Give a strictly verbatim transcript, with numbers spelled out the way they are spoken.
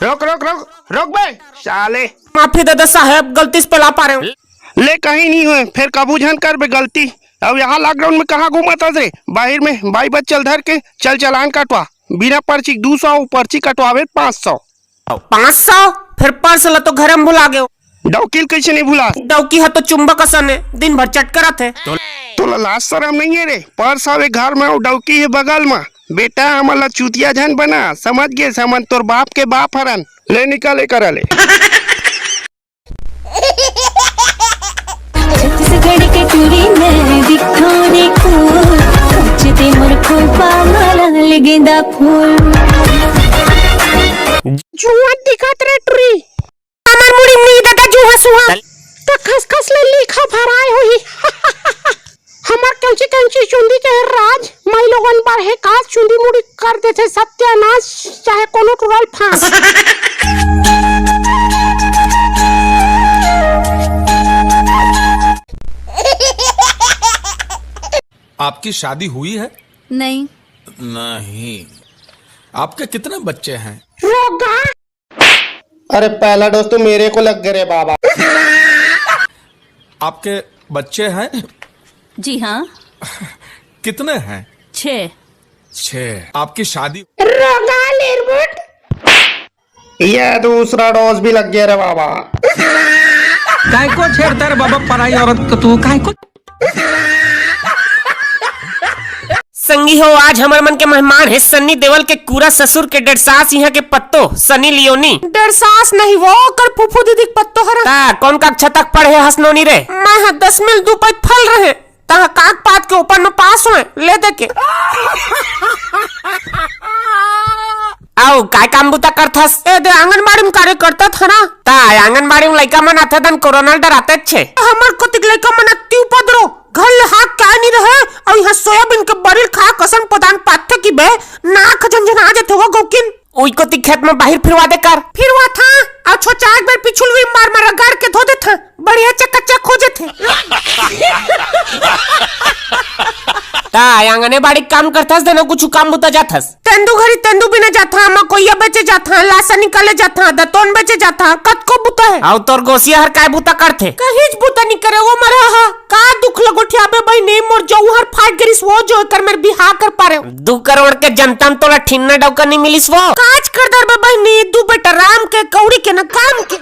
रोक, रोक, रोक, रोक बे, साले। माफी दे दे साहेब, गलती से पेला पारे हूँ। ले, कहीं नहीं होय, फेर कभू झन करबे गलती। अब यहाँ लॉकडाउन में कहाँ घूमत हस रे? बाहिर में बाई बच्चल धर के चल, चलान कटवा। बिना पर्ची के दू सौ, पर्ची कटवाबे पाँच सौ। पाँच सौ? फेर पर्स ल तो घर में भुला गेव। डौकी ल कइसे नहीं भुला? डौकी ह तो चुंबक असन हे, दिन भर चटकरत हे। तोला लाज शरम नहीं हे रे? पर्स हवे घर में अउ डौकी हे बगल में। बेटा, हमन ला चूतिया झन बना, समझ गे? हमन तोर बाप के बाप हरन। ले निकल एकरा ले। छत्तीसगढ़ के टूरी मैं दिखोने को, सोचते मोर खोपा माला ले गेंदा फूल। जुआन दिखत रे टूरी। हमर मुड़ी नी ददा जुहा सुहा। त खसखस ले लिखा भराए होही। हमर कैंची कैंची चुंदी के राज, माई लोगन बर हे काज, चुंदी मुड़ी कर देथे सत्यानाश, चाहे कोनो टुरल फांस। आपकी शादी हुई है? नहीं। नहीं। आपके कितने बच्चे हैं? रोगा। अरे पहला डोज तो मेरे को लग गया रे बाबा। आपके बच्चे हैं? जी हाँ। कितने हैं? छह। छह। आपकी शादी? रोगा लेरबुट। ये दूसरा डोज भी लग गया रे बाबा। काय को छेड़ता रे बाबा पराई औरत को तू, काय को? संगी हो, आज हमर मन के मेहमान हे सन्नी देवल के कूरा ससुर के डेढ़ सास इहाँ के पत्तो सनी लियोनी। डेढ़ सास नहीं वो, ओकर फूफू दीदी के पत्तो हरन। ता कौन कक्षा तक पढ़े हस नोनी रे? मैं ह दसवीं ल दू पइत फल रहे, तहा काग पात के ऊपर में पास होए, ले दे के। आओ, काय काम बुता करथस? ए दे, आंगनबाड़ी में कार्यकर्ता था ना। ता आंगनबाड़ी में लइका मन आथे तन कोरोना ल डराते छे। हमर कोतिक लइका मन अति उपद्रो, घर ले हाथ काय नहीं रहे, अउ यहाँ सोयाबीन के बरिल खा कसम पदान पाथे की बे, नाक झनझना जथे वो गौकिन। उई कोती खेत में बाहिर फिरवा दे कर। फिरवा था, अउ छोचा एक बार पिछुलवी मार मार रगड़ के धो दे था, बढ़िया चकाचक हो जथे। ता आंगनबाड़ी काम करथस देना कुछ काम बुता जाथस? तेंदू घरी तेंदू बिने जाथा, मकोइया बेचे जाथा, लासा निकाले जाथा, दतोन बेचे जाथा, कतको बुता हे। अउ तोर गोसिया हर काय बुता करथे? कहीच बुता नी करे, वो मरा हा। का दुख ल गोठियाबे बहिनी, मोर जौहर फाट गरिस, वो जो एकर मेर बिहाव कर पारे। दू करोड़ के जनता म तोला ठिन्ना डौका नी मिलिस वो। काज कर दरबे बहिनी, दू बेटा राम के, कौड़ी के न काम के।